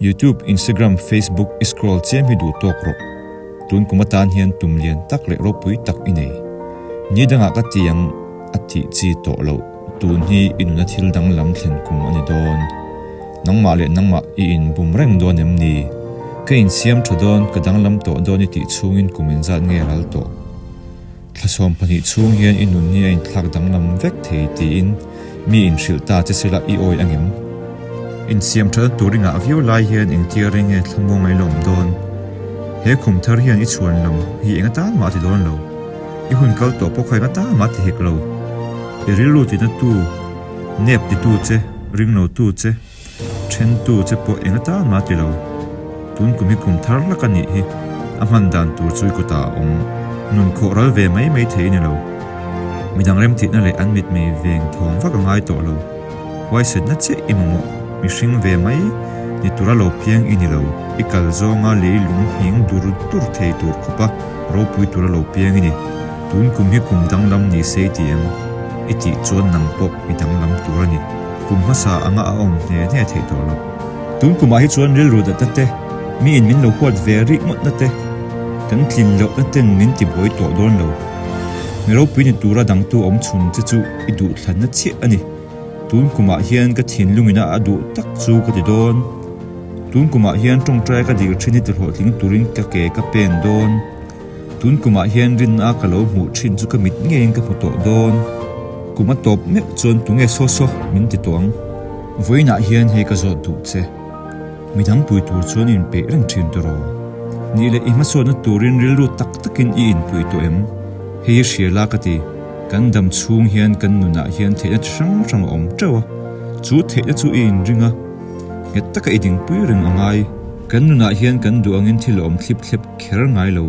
Youtube, Instagram, Facebook i scroll chiam hi duh tawk rawh. Tun kum atan hian tum lian tak leh ropui tak i nei. Ni dangah ka ti ang a tih chi tawh loh. Tun hi i nuna thil danglam thlen kum a ni dawn. Nangmah leh nangmah i inbum reng dawn em ni? Ka insiam tha dawn, ka danglam tawh dawn i tih chhungin kum inzat nge ral tawh? Thla 12 chhung hian i nun hi a inthlak danglam vek thei tiin mi inhrilh ta che sela i awi angem? Insiam thatna tur i ngah viau lai hian engtia reng nge thlamuang mai la awm dawn? He khum thar hian i chhuan lam hi eng atan mah a ti dawn lo. I hun kal tawh pawh kha eng atan mah a ti hek lo. I rilru tina tu, nep titu che, ring lo tu che, then tu che pawh eng atan mah a ti lo. Tun kum hi kum thar hlak a nih hi. A hman dan tur chu i kutah a awm. Nun khawh ral ve mai mai thei a ni lo. Midang remtihna leh an mitmei veng thawng vak a ngai tawh lo. Huaisetna chiah i mamawh. Mihring ve mai ni tura lo piang i ni lo. I kal zawnga lei lung nghing dur dur thei tur khawpa ropui tura lo piang i ni. Tun kum hi kum danglam ni se i ti em? I tih chuan nang pawh i danglam tur a ni. Kum hmasa anga a awm hne hne theih tawh lo. Tun kumah hi chuan rilru datna te, mi in min lo huat ve rih ngawtna te, kan tlin lohna ten min ti buai tawh dawn lo. Mi ropui ni tura dangtu awm chhun che chu i duhthlanna chiah a ni. Tun kumah hian ka thinlungina a duh tak chu ka ti dawn. Tun kumah hian tawngtai ka dil thin hi ti hlawhtling turin ka ke ka pen dawn. Tun kumah hian rinna ka lo hmuh thin chu ka mit ngeiin ka hmu tawh dawn. Kum a tawp meuh chuan tunge saw saw min ti tawh ang. Vawiinah hian hei ka zawt duh che. Midang pui tur chuan i inpeih reng thin tawh. Nih leh i hmasawnna turin rilru tak takin i inpui tawh em? Hei hi hria la ka ti. Kan dam chhung hian kan nunah hian theihna chi hrang hrang a awm teuh a. Chu theihna chu i inring a, nghet taka i dingpui reng a ngai. Kan nunah hian kan duh angin thil a awm thlip thlep kher ngai lo.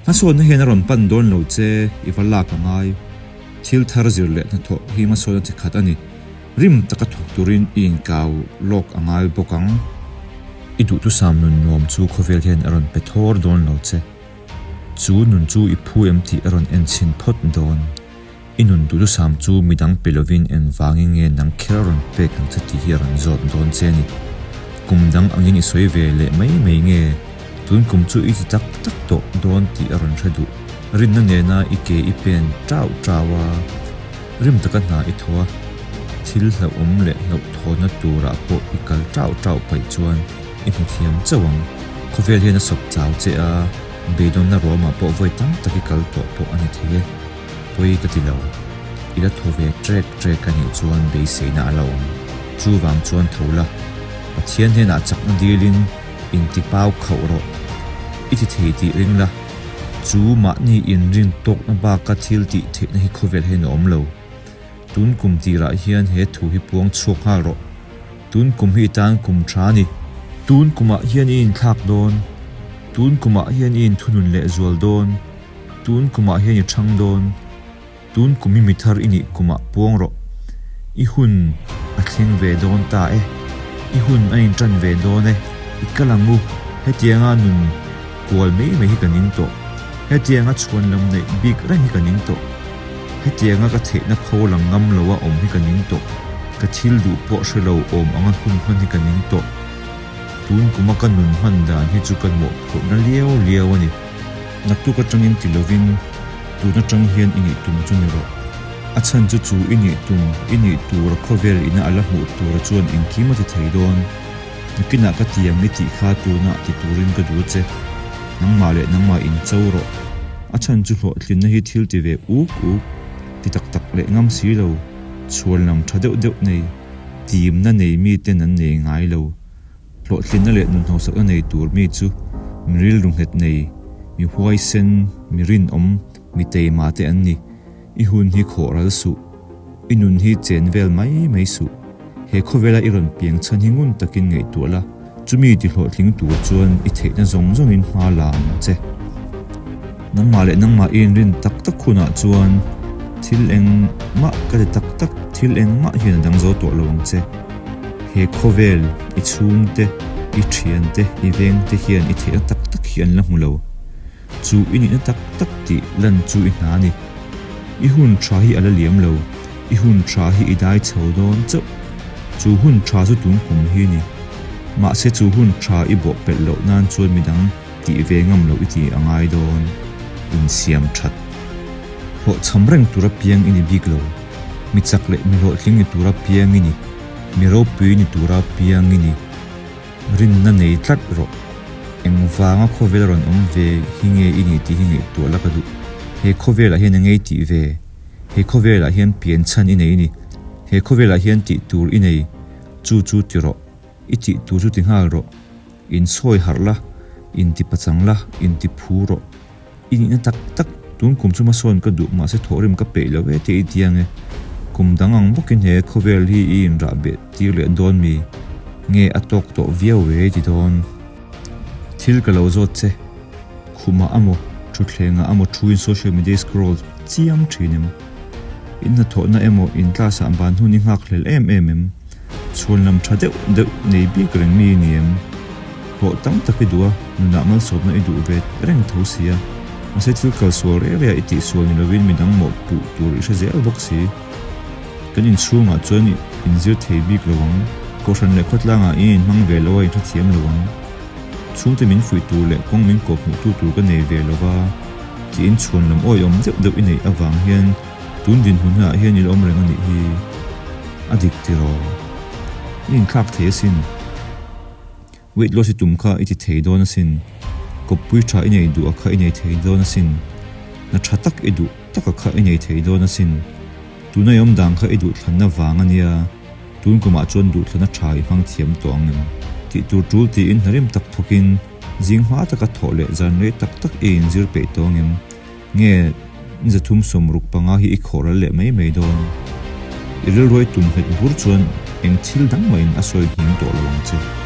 Hmasawnna hian a rawn pan dawn lo che, i va lak a ngai. Thil thar zir leh hnathawh hi hmasawnna chi khat a ni. Rim taka thawk turin i inkau lawk a ngai bawk ang. I duhthusam nun nuam chu khawvel hian a rawn pe thawr dawn lo che. Chu nun chu i phu em tih a rawn en chhin phawt dawn. I nun duhthusam chu midang pe lovin engvangin nge nang kher a rawn pek ang che tih hi a rawn zawt dawn che a ni. Kum dang angin i sawi ve leh mai mai nge? Tun kum chu i ti tak tak tawh dawn tih a rawn hre duh. Rinna nena i ke i pen tau tau a, rim taka hna i thaw a, thil hlauhawm leh hlauhthawnna turah pawh i kal tau tau paih chuan i hmu thiam chauh ang. Khawvel hian a sawp chau che a, beidawnna ruamah pawh vawi tam tak i kal tawh pawh a ni thei e. Pawi ka ti lo. I la thaw ve trek trek a nih chuan beiseina a la awm. Chuvang chuan tho la, Pathian hnenah chakna dilin intipau khauh rawh. I ti thei tih ring la, chu mahni inrin tawkna baka thil tih theihna hi khawvel hian a awm lo. Tun kum tirah hian he thu hi puang chhuak nghal rawh. Tun kum hi i tan kum tha a ni. Tun kumah hian i inthlak dawn. Tun kumah hian i inthunun lehzual dawn. Tun kumah hian i chhang dawn. Tun kum i mi thar i nih kumah puang rawh. I hun a thleng ve dawn ta e. I hun a inṭan ve dawn e. I kal ang u. Hetianga nun kual mai mai hi ka ning tawh. Hetianga chhuan lam neih bik reng hi ka ning tawh. Hetianga ka theihna pho lang ngam loa awm hi ka ning tawh. Ka thil duh pawh hre lo awm anga hun hman hi ka ning tawh. Tun kuma ka nun hman dan hi chu ka mawhphurhna liau liau a ni. Naktuk atangin ti lovin tun atang hian i nih tum chu ni rawh. A chhan chu chu i nih tum, i nih tura khawvel ina a la hmuh tura chuan engkim a ti thei dawn. Nakinah ka ti ang i tih kha tunah ti turin ka duh che. Nangmah leh nangmah in cho rawh. A chhan chu hlawhtlinna hi thil ti ve uk uk, ti tak tak leh ngam si lo, chhuan lam tha deuh deuh nei, timna nei miten an nei ngai lo. Hlawhtlinna leh nun hnawhsakna nei tur mi chu mi rilru nghet nei, mi huaisen, mi rinawm, mi teima te an ni. I hun hi khawh ral suh. I nun hi chen vel mai mai suh. He khawvela i rawn piang chhan hi ngun takin ngaihtuah la, chumi ti hlawhtling tur chuan i theihna zawng zawngin hma la ang che. Nangmah leh nangmah i inrin tak tak hunah chuan thil engmah ka ti tak tak, thil engmah hian a dang zo tawh lo ang che. He khawvel, i chhungte, i thiante, i vengte hian i theihna tak tak hi an la hmu lo. Chu i nihna tak tak tih lan chu i hna a ni. I hun tha hi a la liam lo, i hun tha hi i dai chho dawn chauh. Chu hun tha chu tun kum hi a ni. Mahse chu hun tha i bawh pelh loh nan chuan midang tih ve ngam loh i ti a ngai dawn. Insiam that. Hlawhchham reng tura piang i ni bik lo. Mi chak leh mi hlawhtling ni tura piang i ni. Mi ropui ni tura piang i ni. Rinna nei tlat rawh. Engvanga khawvel rawn awm ve hi nge i nih tih hi ngaihtuah la ka duh. He khawvelah hian a ngei tih ve. He khawvelah hian pian chhan i nei i ni. He khawvelah hian tih tur i nei. Chu chu ti rawh. I tih tur chu ti nghal rawh. Insawi harh la, inti pachang la, inti phu rawh. I nihna tak tak, tun kum chu hmasawn ka duh mahse thawhrim ka peih lo e tih i ti ang e. Kum dang ang bawkin he khawvel hi i inrah beh tir leh dawn mi? Nge a tawk tawh viau e ti dawn? Thil ka lo zawt che. Khumah amaw, thutthlengah amaw thuin social media scroll chiam thin em? In hnathawhna emaw in class ah ban hun i nghak hlel em em em? Chhuan lam tha deuh deuh nei bik reng mi i ni em? Hlawh tam tak i duh a, nunah malsawmna i duh ve reng tho si a. Mahse thil kal sual reng reng ah i tihsual ni lovin midang mawh puh tur i hre zel bawk si. Kan inchhungah chuan i inzir thei bik lo ang. Kohhran leh khawtlangah i inhmang ve lo a inhrethiam lo ang. Chhungte min fuih tur leh kawng min kawp hmuhtu tur ka nei ve lo va, tiin chhuan lam awihawm deuh deuh i neih avang hian tun dinhmun hunah hian i la awm reng a nih hi. A dik tiraw? I inthlak thei asin. Weight loss i tum kha i ti thei dawn asin. Kawppui tha i nei duh a kha i nei thei dawn asin. Hna tha tak i duh tak a kha i nei thei dawn asin. Tuna i awm dan kha i duhthlanna vang a nia. Tun kumah chuan duhthlanna tha i hmang thiam tawh ang em? Tih tur tul tiin hnarim tak thawkin zing hma taka thawh leh zan rei tak tak i inzir peih tawh ang em? Nge ni 365 hi i khawh ral leh mai mai dawn? I rilruai tum nghet bur chuan eng thil dang mahin a sawi nghing tawh lo ang che.